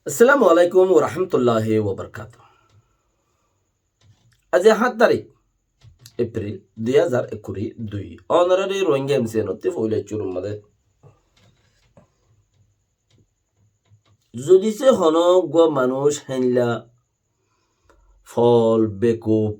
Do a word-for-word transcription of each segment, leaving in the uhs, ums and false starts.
Assalamu alaikum wa rahmatullahi wa barakatuh. Aijja háñt tarík Epril dui házar ekkuri dui. Ónorari Rohingya M C N ottú foila cúrur mazé zudi se honó uggwá manúic héndilla fool, bekuf,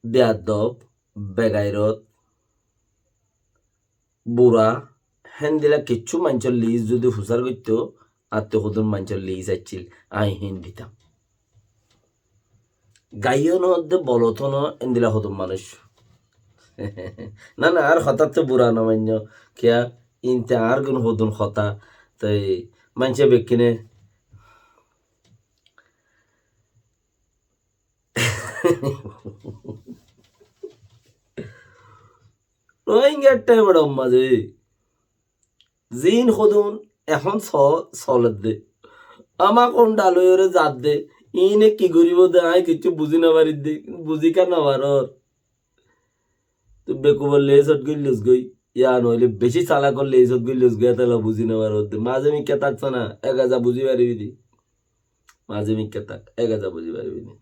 beadob, begairot, bura, héndilla kiccú maincór lis zudi fusár goittó, añáttu hodún maincór lis aiccíl, aññí híin ditam. Gaiyó no de, bolot no, héndilla hodún manúic. Na, na, añár hotáttu bura no mainno, kiyá, inte añár gún hodún hotá, toi maincé bekkúne Rohingyar thaimor mazé ziín hodún ehón so-, soledde. Ama hondha loiyóre zadde, iíne ki goríbo de, aññí kiccú buzí nofaridde, buzí ká nofaror. Tui bekufor lesot goillós goi, ya noóile beci salakor lesot goillós goi, etella buzí nofarodde. Mazé mikká tákso na, ek haza buzí faribí de. Mazé mikká tak, ek haza buzí faribí de.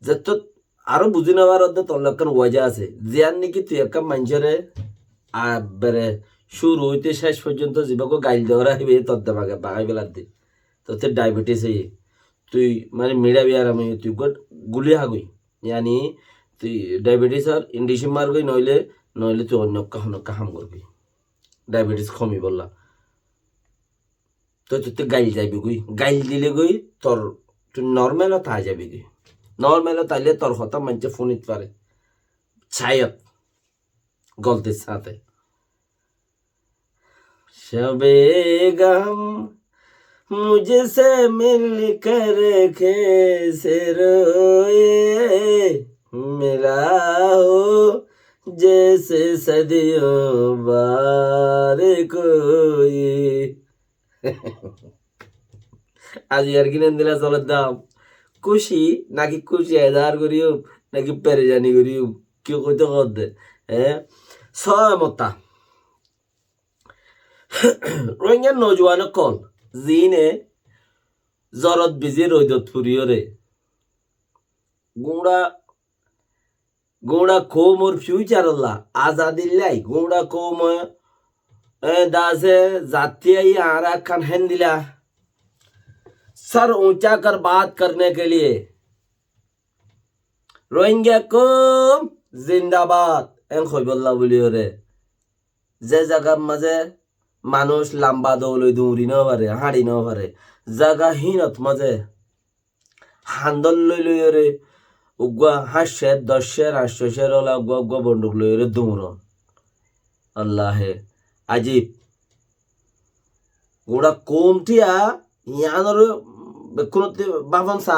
Zettót aró buzí nofarodde, tolla ekkán wajá asé. Ziyán niki tui ekkán maincóre, a, bere cúru óite céc foijjonto zibá goi gail de óra híba tor demage bagai feladde. Tottú diabetes óiye. Tui mane miçá biyaram óiye, tui guli há goi. Yáni tui diabetes or injection mar goi, noóile, noóile tui oinno ekká honó ekká ham gor goi. Diabetes homibolla. Toi tottú gail zaibo goi. Gail dile goi tor, tui normal ot ai zaibi goi. Normal ot aile tor hotá maincé funit fare. Shayad. Goltir sáte. شب غم مجھ سے مل کر کیسے روئے، ملا ہو جیسے صدیوں بعد کوئی۔ Aijja ar ki héndilla soledde? Kúci naki kúci ezahar goríyum, naki perecani goríyum? Ki hoito hoódde? Hé? Sóo mota. Rohingya nojuwan ókkol, ziíne zorot bizi roidot furiyóre, gúñça, gúñça koumor future olla, azadilla, gúñça koum, e, dase zati ai añára ekkán héndilla sar unchá kar baat karne ke liye, Rohingya koum zindabad, en hoibolla buliyóre. Ze zagar mazé manúic lamba douloi duñri no fare, hañçi no fare, zaga hínot mazé handol loi loiyóre, uggúa háñt cér, doc cér, añctó cér ola uggúa uggúa bonduk loiyóre duñron. Allahe ajib. Gura koum thiya, yiánoré bekkúnottú báfon sa,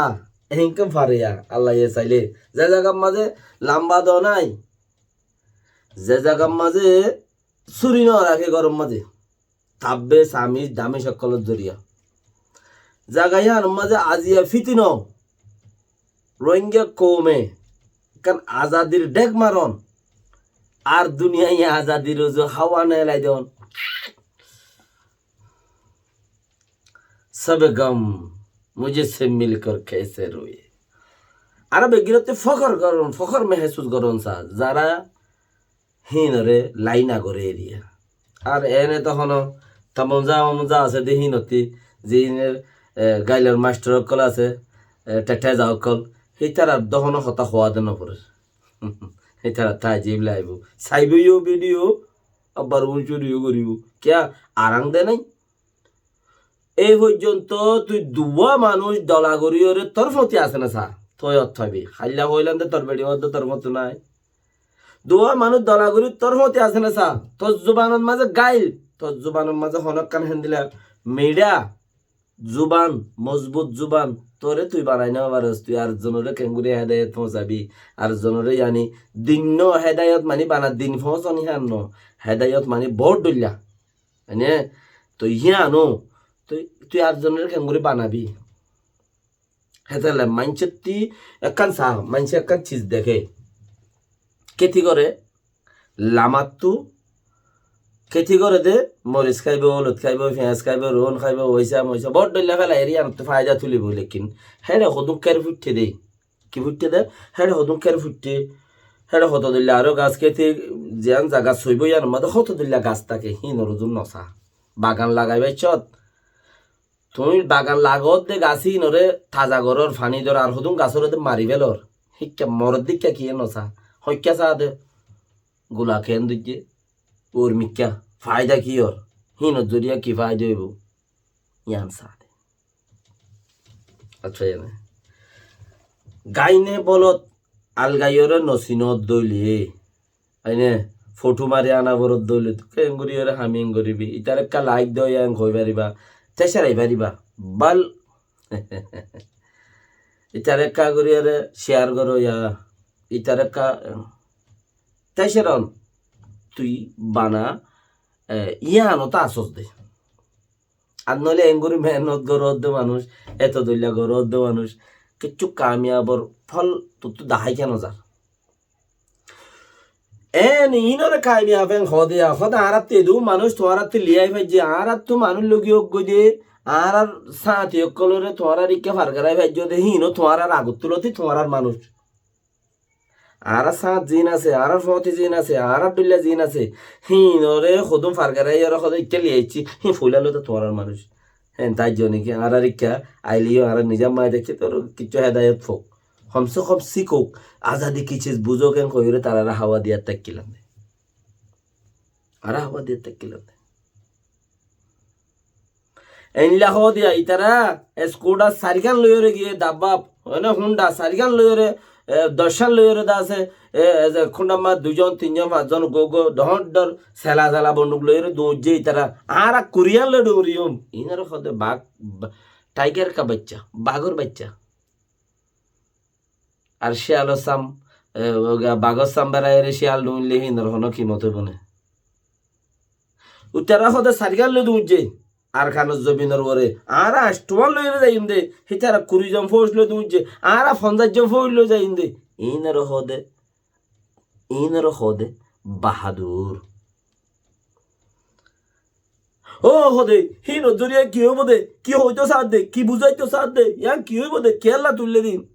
ehénkan fare ya, Allaye saile. Ze zagar mazé lamba do nai, ze zagar mazé suri no raké góror mazé, tabbe, samis, damis ókkolor zoriya. Zaga yiánor mazé aziya fitino, Rohingya koume ekkán azadir dhek maron, ar duniyai azadir uzu hawa nelai don. Sab gam mujhe se milkar kaise roye. Añára beggúnottú fókor goron, fókor mehesus goron sa, zara híinore lai no goré eriya. Ar ene to hono tamonza mamonza asé de híinottú, ziíne, e, gailor mastor ókkol asé, e, thettheza ókkol, hítarar to hono hotá hoóa de no forer. Hítara taajib laibo. Saibo yó video, abbar uncuri yó goribo. Kiya arang de nai? Ei foijjonto tui duwa manúic dola goríyore tor fóti asé né sa, toi ot faibi. Hailla hoilam de tor beçi hoódde tor fóti nai. Duwa manúic dola gorí tor fóti asé né sa, tor zubanor mazé gail, tor zubanor mazé honókkan héndilla miçá zuban, mozbut zuban, tore tui banai no faros, tui ar zonoré kengori hedayot foóñsabi, ar zonoré yani din no hedayot mani bana din foóñsoni hían no, hedayot mani bout dhoilla. Mane, toi híano, toi, tui ar zonoré kengori banabi. Hétolla maincótti ekkán sa, maincé ekkán ciz deké. Keti goré, lamattú Kéti goré dé, moris háibo, olot háibo, fiyas háibo, rohún háibo, oisá moisá, bóut dhoilla félai eri, yíanottú faida tulibó, lekin héçe hodún ker fuitte dé. Ki fuitte dé? Héçe hodún ker fuitte. Héçe hoto dhoilla aró gas kéti, ziyán zaga soibó, yíanor mazé hoto dhoilla gas táke, híinor hodún nosá. Bagan lagai baiccót. Tuñí bagan lagódde gas híinoré taza gorór, faní dór, ar hodún gasóre dé mari félor. Híkka moredde híkka kiyé nosá. Hoikká saá dé. Gula keén dóijje. Urmikká. Faida ki ór? Híinor zoriya ki faida óibo? Yían saá dé. Accá, yían. Gaine bolot algaiyóre nosinót dóile. Aine, fothú mari ana foródde óile, tuñí engori ore ham engoribi. Itaré ekká laik do, yían hoi fariba. Tecerai fariba. Bal. Itaré ekká gori ore share goró ya. Itaré ekká, teceron. Tui bana, e, yíanot asós dé. Ar noóile engori mehénnot goródde manúic, eto dhoilla goródde manúic, kiccú kamiyabor fol tottú dahái kiyá nozar? En iínoré kamiyab en hoó de, hoó de añárattú edún manúic tuáñrattú liyai faijjé, añárattú manúic logi ókkol de, añárar sáñti ókkolóre tuáñrar ikká fargarai faijjó de, híin ó tuáñrar agottú loti tuáñrar manúic. Añárar sáñt ziín asé, añárar fóti ziín asé, añárar dhoilla ziín asé, híinoré hodún fargarai ore hodún ikká liyaiccé, híin foila loti tuáñrar manúic. Héen táijjo né ki, añárar ikká aile yó añárar nizam mai dekí tor kiccú hedayot fouk. Hom se hom síkouk, azadi ki ciz buzók en hoiyóre tarare hawa diyat tákkilam de. Añára hawa diyat tákkilam de. Endilla hoó diya, itará Skoda sairgán loiyóre giyé, dabbá, mane Honda sairgán loiyóre, e, doccán loiyóre de asé, e, e, ze Honda ma duizon, tinzon, fañszon, uggwá uggwá dhoóñr dhoóñr sela sela bonduk loiyóre duñijjé itará. Añára kuriyán loi dhuñriyum. Iínoré hoó de bag, ba-, tiger ka bacca, bagor bacca. Ar ciyalor sam, e, oga bagor sam beraiyóre ciyal dhuñille híinor honó kimot óibo né? Uitará hoó de sairgán loi dhuñijjé, Arkanor zobinor uore. Añára añcthowán loiyóre zaiyum de, hítara kuri zon fóuc loi dhuñijjé, añára fonzaic zon fóuc loi zaiyum de. Iínoré hoó de, iínoré hoó de bahadur. Ó, hoó de, híinor zoriya ki óibo de, ki hoitó saádde, ki buzáito saádde, yían ki óibo de, kiyólla tuillé din?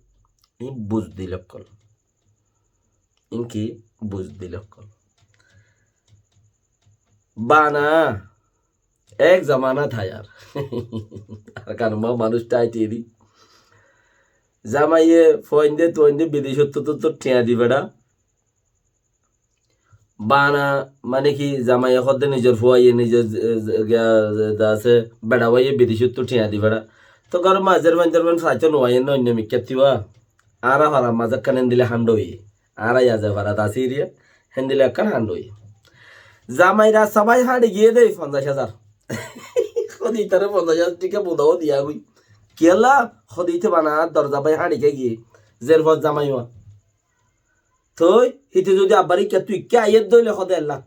Iín buzdil ókkol. Iín ki buzdil ókkol. Bana, ek zamana tha yar. Arkanor ma manúic tháite di. Zamaiye fuainde tuainde bidecóttu tu thiañ di beça. Bana, mane ki, zamaiye hoó de nizor fuaye, nizor, e, e, giya, e, da asé, beça fuaye bidecóttu thiañ di beça. Tóu góror mazé zerfán zerfán saitó nuaiyé né, oinno mikká tiwa. Añára farar mazé ekkán endilla hánda óiye. Añára Yazai farat así eriya, héndilla ekkán hánda óiye. Zamai rasta bái háñçi giyé de fonzaic házar. Hoó de itaré fonzaic házar thíka buda ó diya goi. Kiyólla? Hoó de ite bana añár dorza bái háñçi giyé. Zerfán zamai uwa. Toi, hite zodi abbar ikká tui ikká aiyér dóile hoó de ek lak.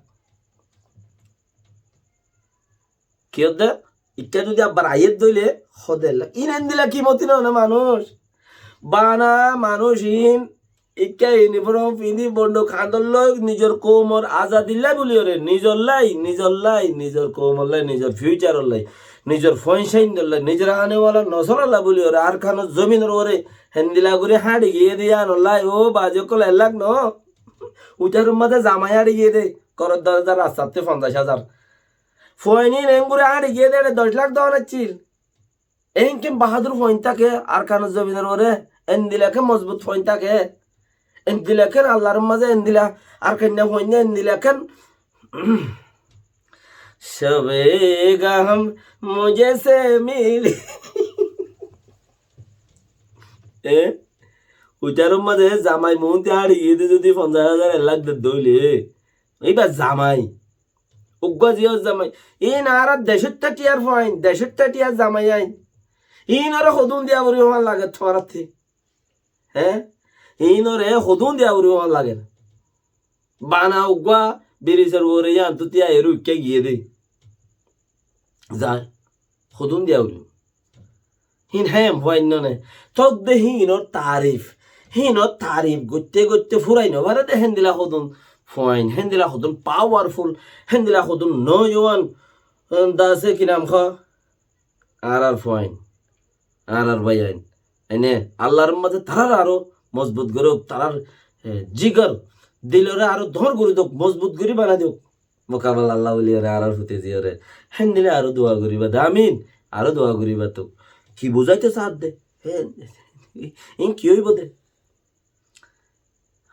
Ki hoó de? Ikká zodi abbar aiyér dóile hoó de ek lak. Iín endilla kimoti no né manúic? Bana manúic iín ikká uniform findi bonduk handor loi nizor koumor azadillá buliyóre, nizollá, nizollá, nizor koumollá, nizor future ollá, nizor fuain saindóllá, nizor anewala nosolollá buliyóre Arkanor zobinor uore héndilla gorí háñçi giyé de yíanollá, ó bazi ókkol, ek lak no. Uitaror mazé zamai háñçi giyé de, góror dorza rastattú fonzaic házar. Fuain iín engorí háñçi giyé de, ére doc lak doon accíl. Eénken bahadur fuain táke Arkanor zobinor uore, endilla ekkán mozbut fuain táke. Endilla ekkán Allar mazé endilla Arkanna fuain endilla ekkán. Shabegaham mujhe se mili. E? Uitaror mazé zamai muúntu háñçi giyé de zodi fonzaic házar ek lak de dóile. Íba zamai. Uggwá ziyór zamai. Iín añárar decótta thiyar fuain, decótta thiyar zamai ain. Iínoré hodún diya foribo fán lager tuáñrattú? Hé? Iínoré hodún diya foribo fán lager? Bana uggwá birisor uore yíantu tiya eru ikká giyé de. Za, hodún diya foribo? Híin hém fuain no né. Tók de híinor tarif. Híinor tarif goitté goitté furai no fare de héndilla hodún. fuain, héndilla hodún powerful, héndilla hodún nojowan, um, dase ki nam hoó, añárar fuain, añárar báiyain. Ene Allar mazé tarare aró mozbut goróuk, tarar, e, jigar, dilore aró dóñr gorí douk, mozbut gorí banai douk. Mukabela Allah buli ore añárar fute ziyore. Héndilla aró dua goríba de, amin. Aró dua goríba to. Ki buzáito saádde? Hé, in ki óibo de?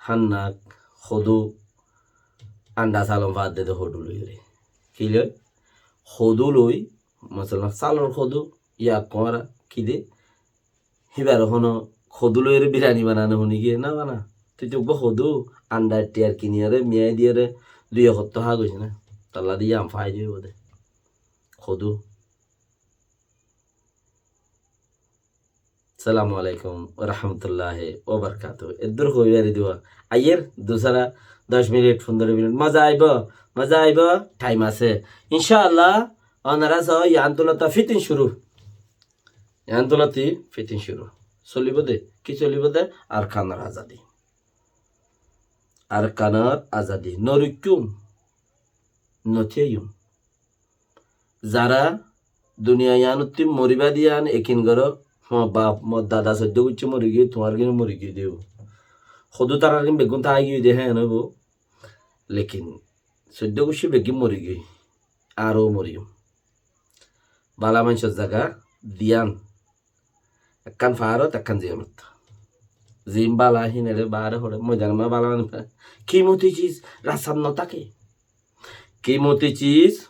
Hánnak, hodú, anda salon faádde de hodú loiyore. Ki loi? Hodú loi, masalan, salor hodú, ya kuáñra, ki de? Híbare hono hodú loiyore birani banane húni giyé? Na bana. Tui to uggwá hodú, anda ettiyar kiniyore, miyai diyore, dui hottó há goijjé na. Tolla de yián fai dibo de. Hodú. Assalamu alaikum wa rahmatullahi wa barakatuhu. Eddur hoibar dua. Ayer dusara doc minit, fondoro minit. Maza aibo, maza aibo, time asé. Inshallah, onora so yián tulota fitin curu. Yián tuloti fitin curu. Solibo de, ki solibo de? Arkanor azadi. Arkanor azadi. Norukkún, notiyaiyum. Zara duniya yiánottí moribá de yián ekin goró, mo baf, mo dada soiddó guccí mori giyói, tuáñr gín ó mori giyói de. Hodú tarár gín beggún tái giyói de, hé, noóibo. Lekin soiddó guccí beggún mori giyói, añára ó moriyum. Bála maincór zaga diyan. Ekkán faárot, ekkán ziyonot. Zin bála híin ere baáre hoçé, moidanor mazé bála mani. Kimoti ciz rastat no táke. Kimoti ciz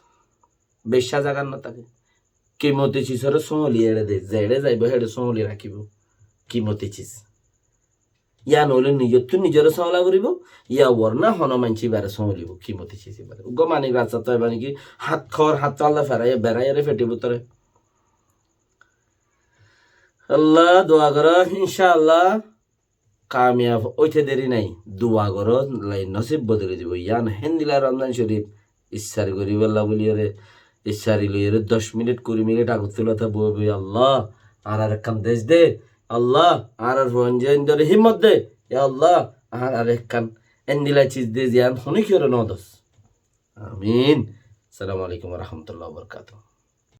beccá zagat no táke. Kimoti cizoré sóoli ere de, zeçé zaibo héçe sóoli rakíbo. Kimoti ciz. Yá noóile nizottú nizoré sóola goríbo, yá worna hono maincé ibare sóolibo, kimoti ciz ibare. Uggwá manik rastat tó ibá niki, hát hór, hát tó Allah feraiyé, beraiyére fethi bútore. Allah, dua goró, incállah, kamiyab óite deri nai. Dua goró, Allah nosib bodoli dibo. Yián héndilla Romzan Corif, iftari goríbolla buliyóre, iftari loiyóre doc minit, kuri minit agottú lota boi boi, Allah, añárar ekkán dec de, Allah, añárar fuain zaindore himmot de, ya Allah, añárar ekkán héndilla ciz de, ziyán honókiyóre no dos. Amin. Assalamu alaikum wa rahmatullahi wa barakatuhu.